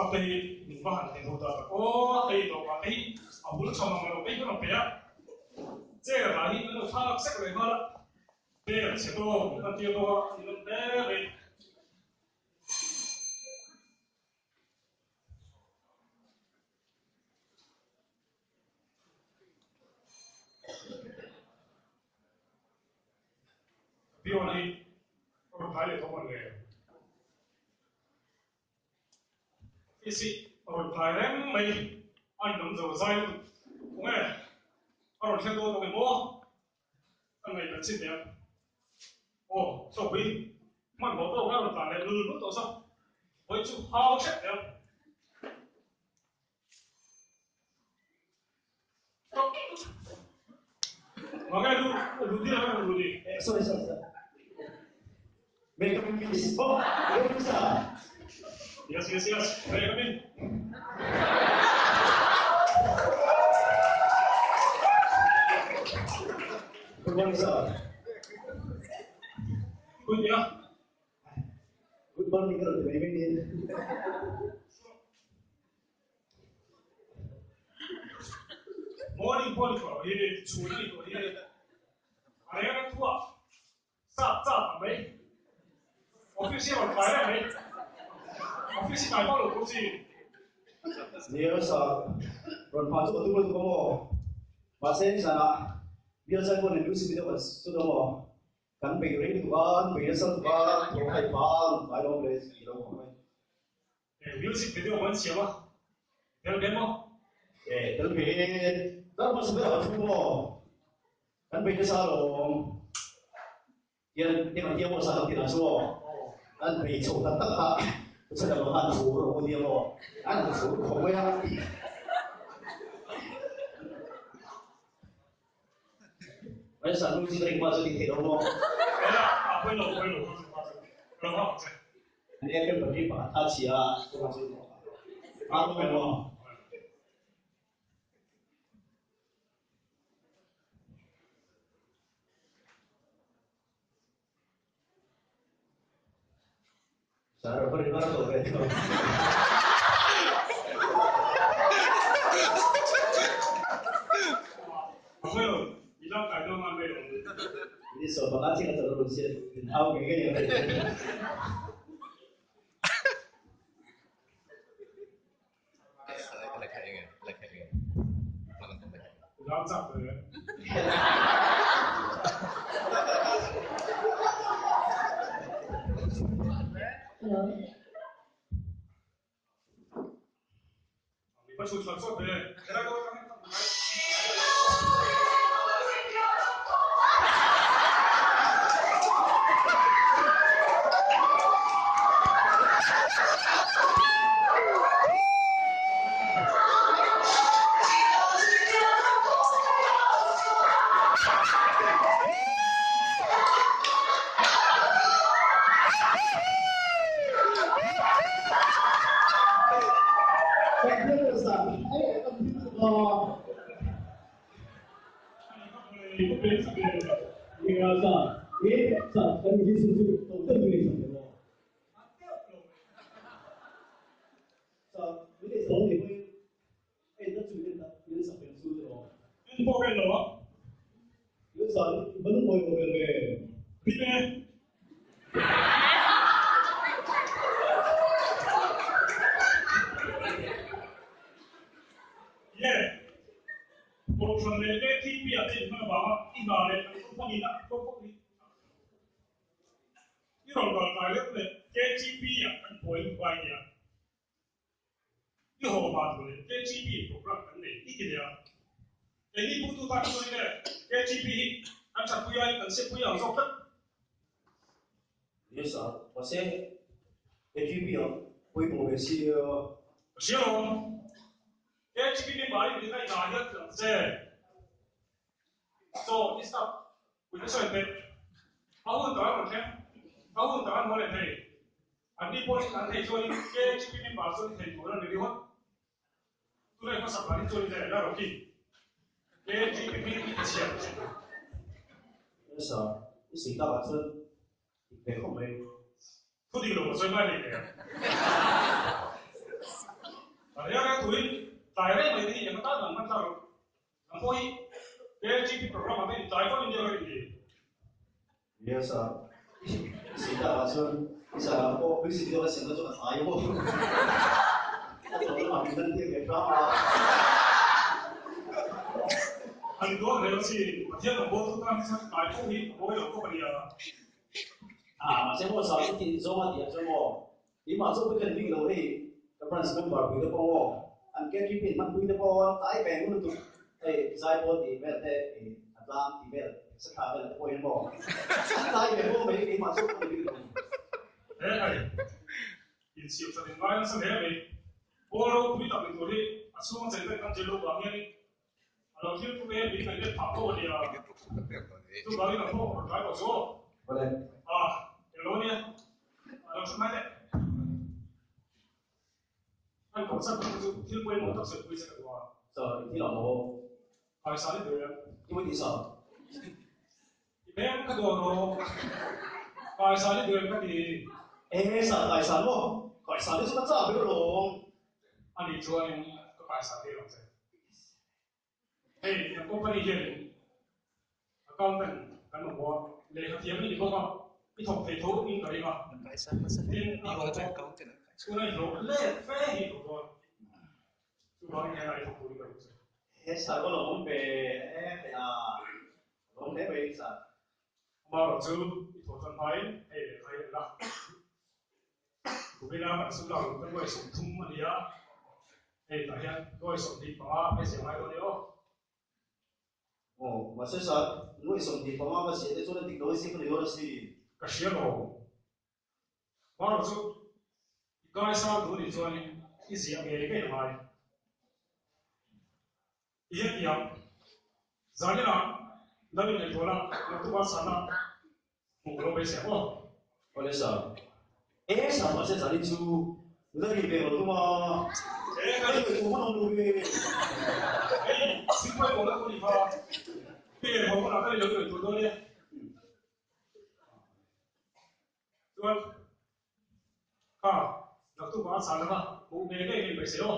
Staff te hi min va han hlen ho ta tak aw, hei dawhkan te hi a bul tha mang lo te hi ka rawn pe a, chair lah hi kan lo thlak sek leh nghal a, chair chhe tawk min han tir bawk a, a ninawm hle mai. Pion hi ka rawn thai leh tho mawn le. Isi a rawn thai reng mai a in dang zo zai lutuk kawng e. A rawn thleng dawn bawk em aw? Ka ngaihtuah chin teh a. Aw, Sawpui, hmanhmawh tawk a rawn tlan leh lul lul tawh zawk. Vawi chu hau hrep teh ang. Sorry, sorry, sorry. May I come in, please? Oh, hello, sir. Yes, yes, yes. May I come in? Good morning, sir. Good, yeah. Good morning, ka rawn ti mai mai nia. Morning pawh ni tawh hi, chhun a ni tawh hi. A reng a thuah sap chap ang mai. Office hi a rawn tlai reng mai. Office hi tlai vak lo tur chi. Nia sir, rawn hma chu ka tum lutuk a maw? Mahse nizanah bial zai pawh nen music video kan shoot a maw? Kan bei rei lutuk a, an bei nasa lutuk a, thaw a hai phah a, rawn tlai lo awm leh si lo khawp mai. Music video an siam a, tel ve maw? E, tel ve e, kar hmasa ber ah ka thu maw? Kan bei nasa alawm. Tian tiang an tia maw sa kan tinah chu aw. An bei chho tak tak kha chhan alo khan thu rawh u nia maw? An han thu khawp mai a. Mai sa music ring ma chu ti thei lo maw? Ela, a pawi lo, pawi lo, lo hak che. An April pahnih pakhat kha a chhia a, chuvang chu a rawng em aw? Sir, a ri har tawh ve tho. Ni so panga thing a chawlh run si min hau ngei ngei ang. Kohhran leh KTP ah te inhman avanga i hna leh kan company na company i rawn kal tlai deuh leh KTP ah kan buai lutuk a nia. I haw van tur leh KTP program kan nei i ti leh a. Keini putu tan chuan le KTP hi kan thatpui aiin kan siampui ang zawk tlat. Yes sir, mahse KTP ah pawimawh ve si a. Ka hria lo ang. KTP member i nih na i hna hian ti ang che. Chaw i stop pui te sawi teh. A hun tak an rawn thleng. A hun tak an haw leh thei. Anni pawhin an thei chuanin KHP member chuan i thei tur a ni ringawt. Tunah i hmasak danin chuan i leh la Rocky. KHP hming i chhiar thin. Yes sir, i sawi takah chuan dik ve khawp mai. Thu dik lo ka sawi ngai leh leh. A reng reng thuin tlai reng mai te hi eng atan an hman tlak loh. Nang pawh hi KGP program ah te in tlai fo in nia ka rin ni. Yes sir. I sawi tak ah chuan i zan ah pawh music video ka siam na chu ka thlai maw. A tawp lamah min lan tir ve hram a. An dawn reng a chi Pathian ang bawl tu tan hi chuan tlai pawh hi a mawi lo khawp a nia. Ah mahse maw sir i tih zawng a tih ah chuan maw Keimah chu pawh hian bik lo hei ka branch member pui te pawh aw an KTP in hman pui te pawh an tlai ve ngun lutuk hei zaipawl tih vel te ih a tlang tih vel etc vel te pawh hian maw an tlai ve maw mai keimah chu pawh ni bik lo. He hei insiam that in ngai nasa hle mai. Pawl ropui tak ni tur hi a chhung a chei vek kan zir loh vang hian a lo thil tuk e min ngaih let phah fo a nia. Chuvangin a pawh rawn tlai tawh chu aw. Awle. Ah, englo ania. A lo thu mai leh. An koh chan tak chu thil pawimawh tak sawi pui che ka duh a. Sir, i thil ang maw? Phaisa ni ber em? I pawh tih sir. I beng ka duh ang rawh. Phaisa ni ber em ka ti. E sir, phaisa maw? Phaisa ni chu ka chak ber alawm. Ani chuanin ka phaisa tir ang che. Hei, kan company hianin accountant kan awm a, lehkha thiam i ni bawk a, i thawk thei tho in ka ring a. Tin, a hlawh pawh tuna i hlawh let fe hi i thawk dawn. Chuvangin heng ah i thawk turin ka duh che. He sir ka lo awm ve e hei a, ka lawm hle mai sir. Amaherawh chu i thawh chuan hmain hei lehkha hi an la. Kumina kan sum lak luh ka nuai 30 a ni a, hei tah hian nuai 25 a ziah ngai dawn e aw. Aw, mahse sir, nuai 25 ka ziah te chuan a dik lo a ziak a ni dawn a si. Ka hria lo. Amaherawh chu i kaisang duh nih chuanin i ziah ngei ngei a ngai. I hetiang zaninah lo ingaihtuah la, naktuk a chhan a hmuh ka lo beisei ang aw. Awle sir. E sir mahse zanin chu la ri ve lo tum a. E ka ri ve hman awm lo ve. Hei Sipai pawh la tu ni kha. Pi leh ho hunah ka ri lo ingaihtuah dawn e. Chuan kha naktuk a chhan laka hmuh ngei ngei ka inbeisei aw.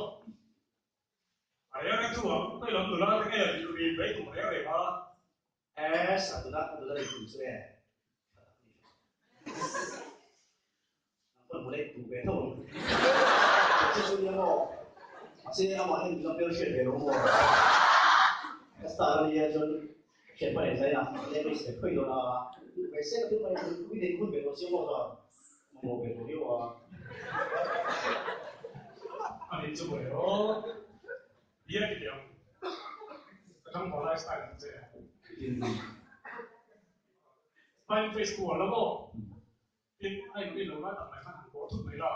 A reng reng chu ang, ka lam nula te nge ri mai tum reng reng a. S, a nula ka nula ri tum chu e. Nang pawn mawle duh ve tho ang. Che chu nia maw? Mahse amah hian nula hmel hriat ve lo maw? Ka star a nia chuan hriat hman en zai a, mawle ka inspect khawi dawn a. Duh ve se ka thil mai ui nei hun ve tawh sia maw chuan. Mamawh ve tawh viau a. A nih chu mawle aw. Bia ti teh ang. Ka tlangval lifestyle ang che. Smiley face ku a lo aw. Tin, a in rin lo lai tak mai khan han pawh thut mai la.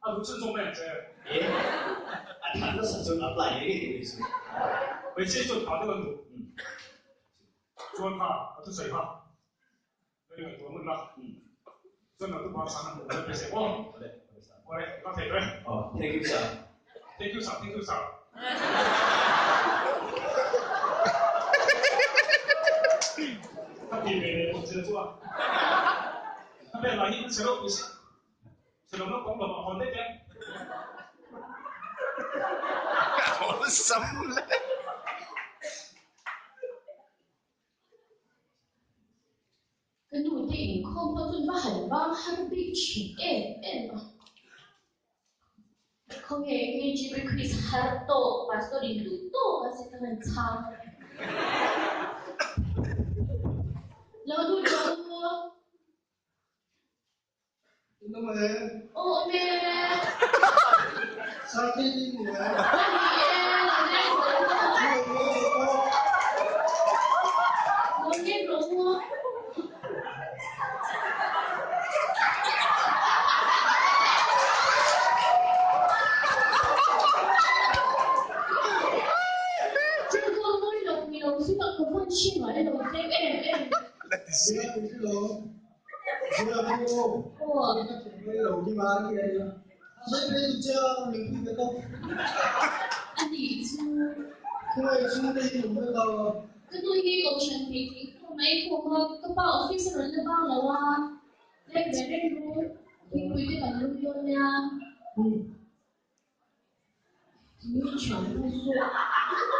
A duh chhunzawm mai ang che. E, a than nasa chuan apply ngei ngei tur i chu. Hmeichhia chuan tha deuh an duh. Chuan kha a thusawi kha. Ka ngaihtuah ngun la. Chuan lo tupa san a hmuh leh beisei aw. Awle, ka thei tawh e. Aw, thank you sir. Thank you sir, thank you sir. Ka ti ve leh bawk che chuan. Ka vel lah hi chhe ropui si. Chhe lo naupang lo mah hawn daih teh. Awlsam leh. Ka nu te inkhawm pawh chuan va han bang har bik thin em em a. Khawnge KGB Chris har tawh pastor in duh tawk a se ka han chhang. Lo duh tawh u. Aw awm e. A ni e, lo leng rawh u. Lo leng rawh u. Chu ka ngawi lo ni lo si tak ka vawn hre ngai lo tlem em em. A nih chu ka nu hi kohhran hmeichhe khawm a inkhawm a, ka pa office a rawn la bang lo a, leng ve reng ru, thingpui te kan lum dawn nia. Nui thiam pu chu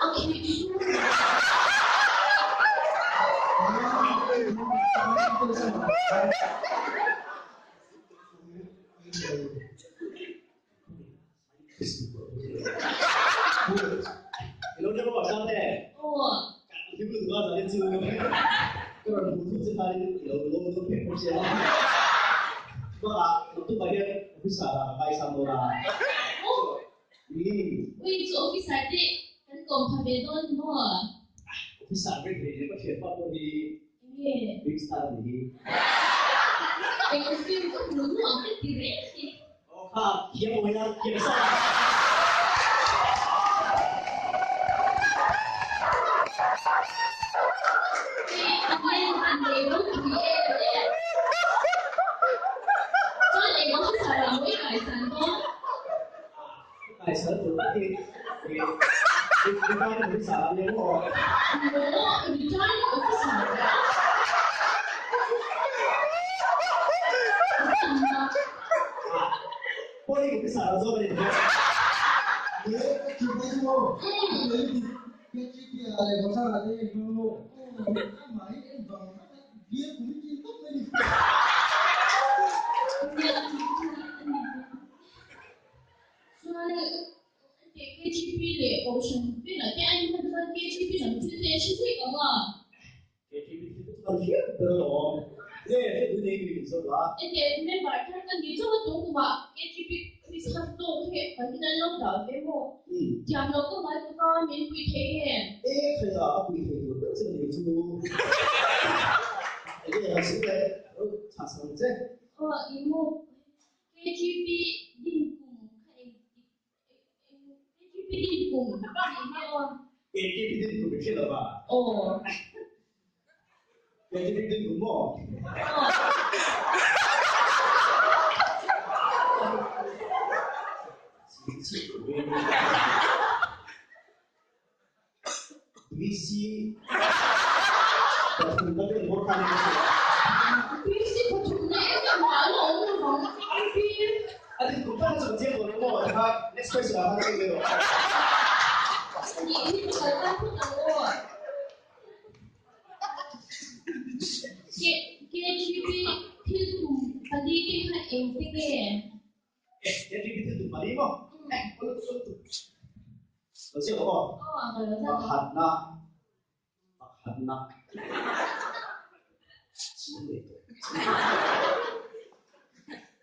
a khih sur mai. Ui chu officer te kan kawm pha ve dawn ni maw? Enge? Eng film ka hmu nuam ka ti reng hi. Ui a len a nei ropui em em. Chuan eng officer ah maw i kaisan dawn? Maw retired officer Chuan KGB leh Kohhran velah te a inhman chuan KGB lam thil te a hre zek ang a. KGB thil te chu kan hriat ber alawm. Nge hriat duh nei min zawt la. Enge member thar ka ni chauh a tung kumah KGB Chris tawk hi kan in an lo dah ve maw? Thiam loh ka ngai tuk a, min pui thei em? E khaia a pui thei tur ber che ni chu. Enge han sawi leh lo chhah sak ang che. Aw i maw KGB din kum kha eng eng KGB din kum tih hi aw. KGB din kum i hre lo va? Aw. KGB din kum maw? Aw. BC pathumna vel maw khan in hria. BC pathumna eng emaw a la awm lo vang KGB. A din kum tak chu ka chiang tawh lo maw tikha next question ah khan sawi ve rawh. Nih hi chu kal tan phawt ang aw. KGB thil tum pali te kha engte nge? KGB thil tum pali maw? Lo chiang rawh aw. Pakhatna pakhatna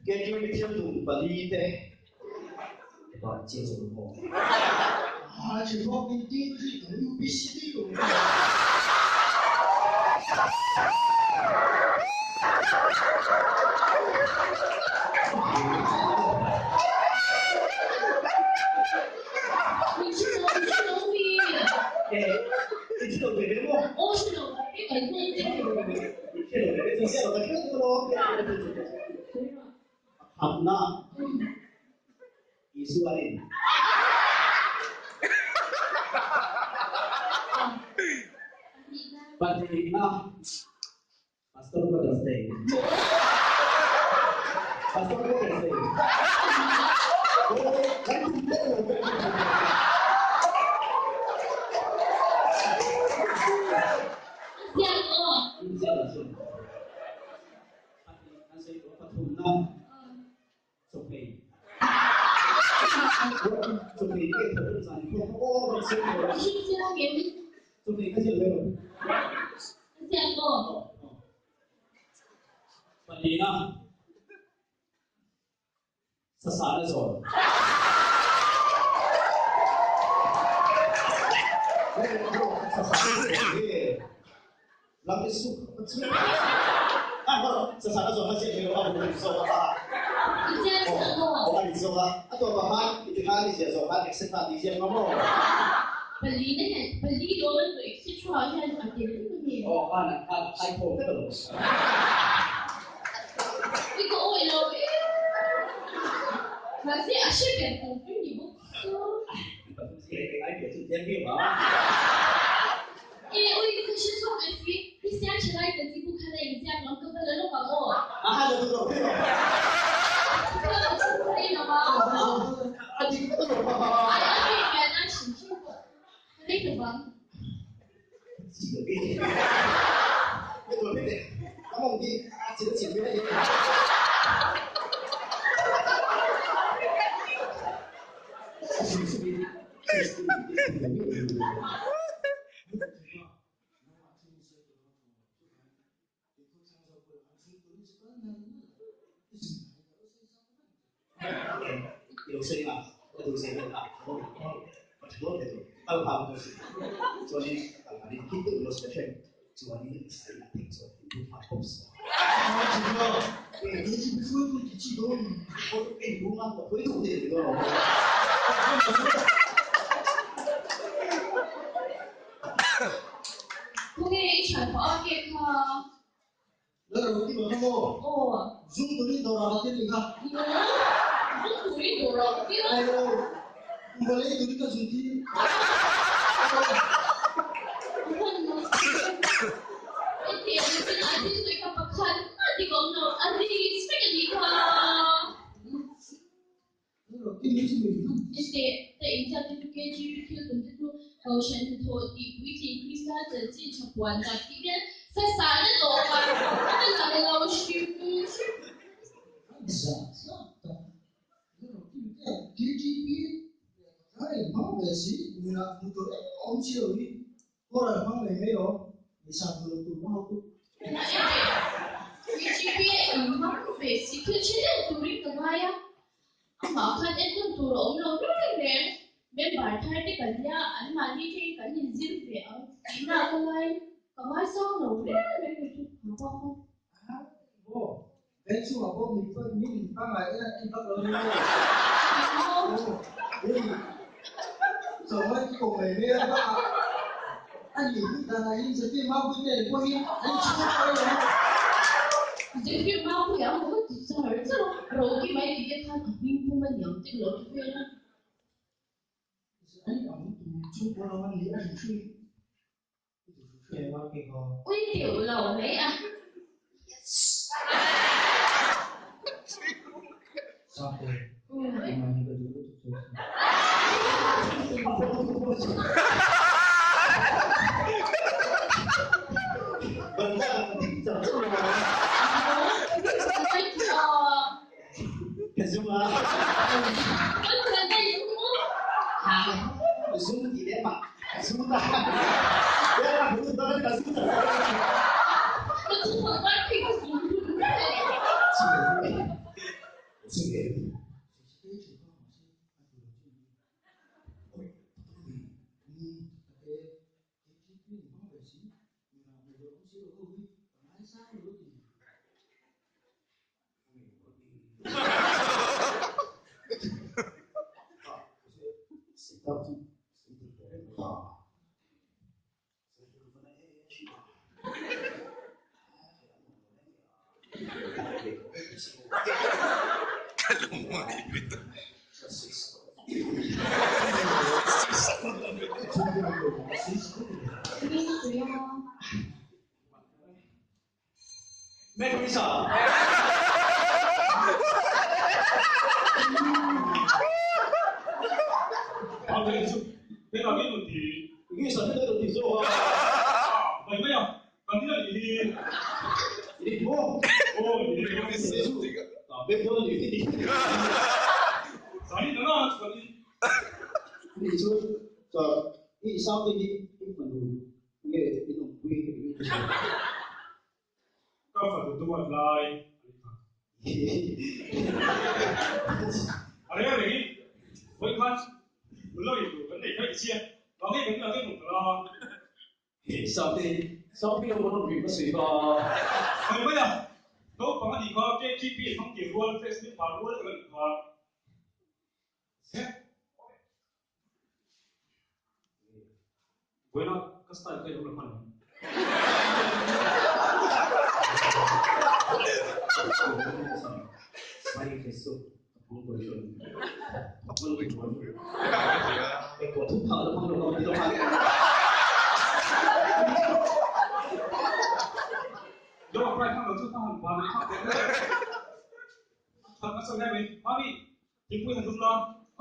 KGB thil tum pali te chiang zawk rawh aw. Pakhatna Isua rin. Pahnihna Pastor Brothers Day. Pastor Brothers Day. Pathumna Chawhmeh. Chawhmeh hi ka thawh zan hi ka aw ka siam lo. Chawhmeh ka ziak lo. Palina sasana zawn. Sasana zawn hi lam i suk sasana zawn kha ziak lo a bu zawk a a zawk a a tawp ah khan i ti khan i ziah zawh khan etc tih ziak ngam aw. Palina hian pali dawn etc hian a tel vek a ni. Aw khan khan ai khawm vek alawm. I ka awih lo em mahse a hre ber tur chu ni bawk chu. E ui ka hre chhuak em si Kristian thalai chanchinbu khan a inziak lam ka va la lawk ang aw. Ka la chhung thei lo a. Ai a dik Khawnge i thian pah a cake kha? Aw. Zung turin dawrah ka tir ni kha. Maw? Zung turin dawrah ka tir a? Aw. Kumva lei turin ka zung tir. Hman maw? Hetiang in a thil sawi kha pakhat mah dik awm lo, a ri vek a nih kha. Teh, ka inziak te chu KGB thil tum te chu Kohhran hnathawh tih puitling Krista chanchin tha puan tak tih vel sasana tawpa a lang lo hrim hrim. KGB inhmang ve si thil chhe deuh turin ka ngai a. Amah khan entawn tur a awm lo reng reng. Member thar te kan nia, anmahni te kan inzir ve ang tihna ka ngai, ka ngaisang lo reng reng mai chu ka bak a. Zirtir Mapuia ang ka ti char char a, Rocky mai ti te khan a hming pum a niang te ka lo ti vel a. Ui deuh lo mai a.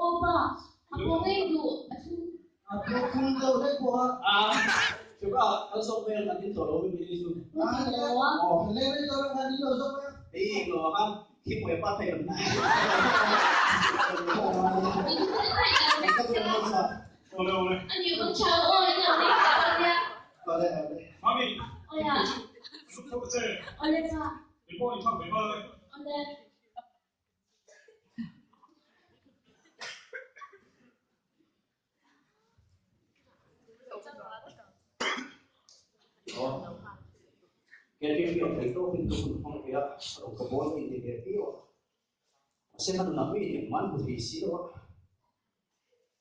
Aw pa, a pawng ei duh a thu. Chuka kal zawk mai ang kan in tawh lo mi ni chu. Ti lo a. Aw. Leng rei tawh lo khan in lo zawk mai ang. Ei lo a khi pawh pa thei kan. In thil thei dan vek Ka sia. tuan sa. Awle awle. Ani bang chau aw in lo nei ta nia. Awle awle. Mami. Awia. Luk thok che. Awle pa. I pawh i thak ve mal le. Awle. KTP a thei tawkin tu hun hmang ve a, ro ka bawl min ti ve viau a. Mahse ka nunah mi in engmah an hmu thei si lo a.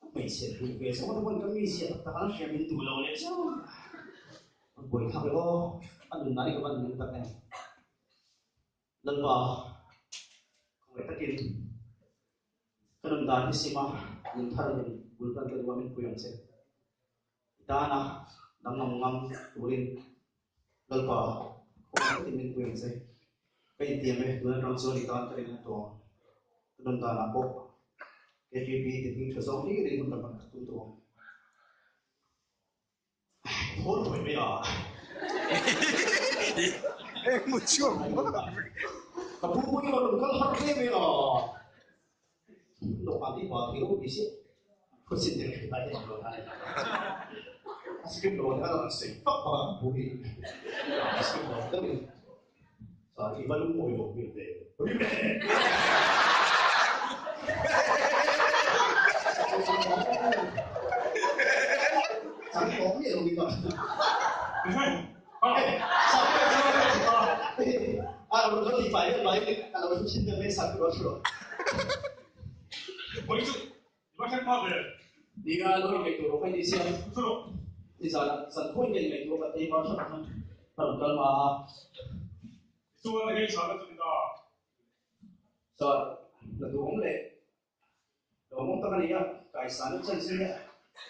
Ka hmeichhe duh ve zawng te pawn ka mi zia tak tak an hria min duh lo leh zeuh a. Ka buai thlak e aw, a nunah hi ka van nung tak em. Lalpa, khawngaih takin ka nun dan hi sim a, nun thar nun bul tan te duha min pui ang che. I tana danglam ngam turin Lalpa, khawngaih takin min pui ang che. Ka intiam e, tun atang chuan i tan ka rin a tawng. Ka nun danah pawh KTP ti hming tha zawk hlir in hun ka hman ka tum tawh ang. Thawn thawi mai a. Eng mu chhuak Ka pu pawh hi rawn kal har hle mai a. Dawhkan tih vang hi ropui si. Khusin te hriat ai hian lo na ni. A script lo kha rawn sawi vak vak a pu hi. A script lo deuh in. Sa i va lungawi lo hmel ve. Rim e! Chang tawh miah lo bik a. A lo ti fai vel mai a lo hru thin vel mai sak rawh hru rawh. Vawi chu i va thleng phak ve. Nia lo in ngaihtuah rawh khai ni sia. Chu rawh. Ni zan zan pawh in ngaihtuah ka tei var hrang khan ka rawn kal hma a. Chuan hei chhana chu ni ta. Sir, ka duhawm leh lawmawm tak a ni a, kaisana chan sin hi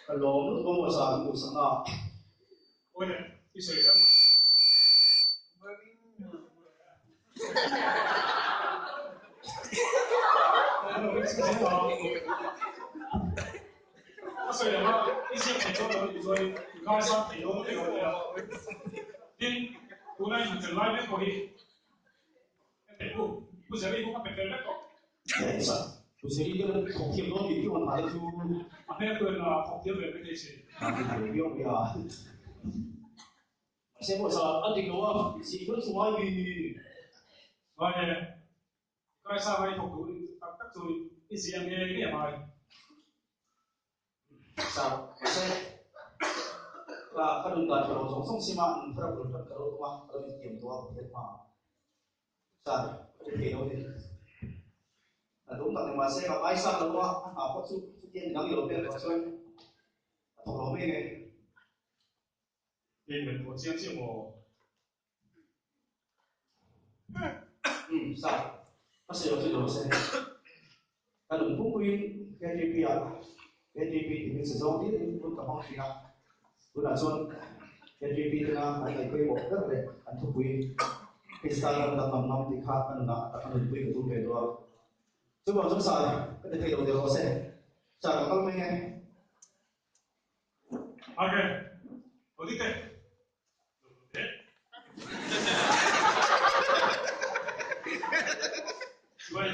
ka lawm lutuk a maw zan duhsak na. Awi le, i sawi zel mai. A sawi ang a, i ziak thei chuan lo nih chuan i ngaisang thei dawn vek lo nia. Tin, tuna i han tel lai mek pawh hi en teh u, Pu Zeri pawh ka pe fel vek tawh. Pu Zeri te pawh thawk thiam dawn tih piang an chu. A hmel pawh in a thawk thiam ve mai thei si. Piang mai a. Mahse pawh sa a dik lo a, si chuan chu ngai bi. Ngai e. Kaisa ngai thawk duh tak tak chu i zia nge nge mai. Sa mahse ka ka nun dan tha lo zawng zawng sima nun thar a bul tan ka lo tum a, ka lo intiam tawh a Pathian hma ah. Sa ka ti thei lo ni. Hna tum tak ni mahse ka ngaisang lo a, a hna pawh chu chutiang midang i lo pek tawh chuan ka thawk lo mai nge. Hei ngaihtuah chiang chiah maw? Umm sa ka sawi lo chu lo se ka nun pumpuiin KTP ah KTP tih hi sazawng tir in hun ka hmang thin a tunah chuan KTP tena an ngaih pawimawh ber leh an thupui Krista ram danglam ngam tih kha ka nunah a taka nunpui ka tum ve duh a chuvang chuan sa ka ti thei lo der rawh se sa ka kal mai nge. Okay, lo dik teh. Sibai,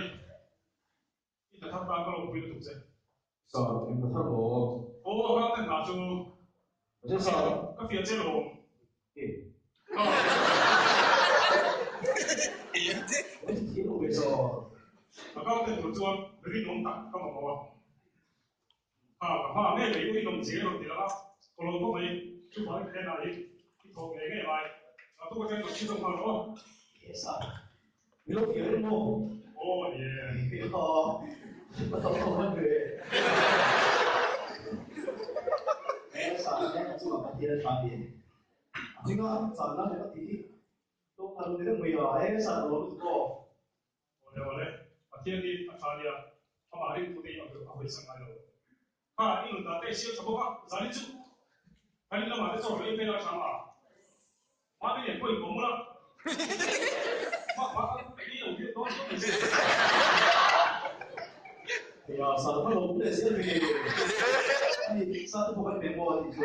i hna thar tan ka lo pui lutuk che. Sir, eng hna thar maw? Aw, a hma ka hna chu. Che sir. Ka fiah che lawm. E. Thiam lo ve sir. Ka kal ten tur chuan rinawm tak ka mamawh a. Ha, ka hma ngei mai ui lawm zia rawn ti lang a, ka lo khawp mai, chu vang in henah hi i thawk ngei ngei lai, ka tuk atang ka chhit awm nghal rawh aw. Yes a, mi lo fiah reng maw? Aw ni e. Ha, ka tam tawh hman ve. Yes a, ka chungah Pathian a tha ni e. A hminga channa leh ka tih hi tlawm nghal lo ni reng mai a, he sa ka lo lutuk aw. Awle awle, Pathian hi a tha nia, amah ringtute hi a hawisan ngai lo. Kha, i nun dan te i siam tha bawk a, zanin chu kan in lamah te chaw hlawh in phei la tha ang a, mahni nen pawh inkawm mawlh a, mah mah i lo hriat dawn dawn mai se. Heia, sa te lo phu leh zel ve, ani sa te pawh kan pe maw a tih chu.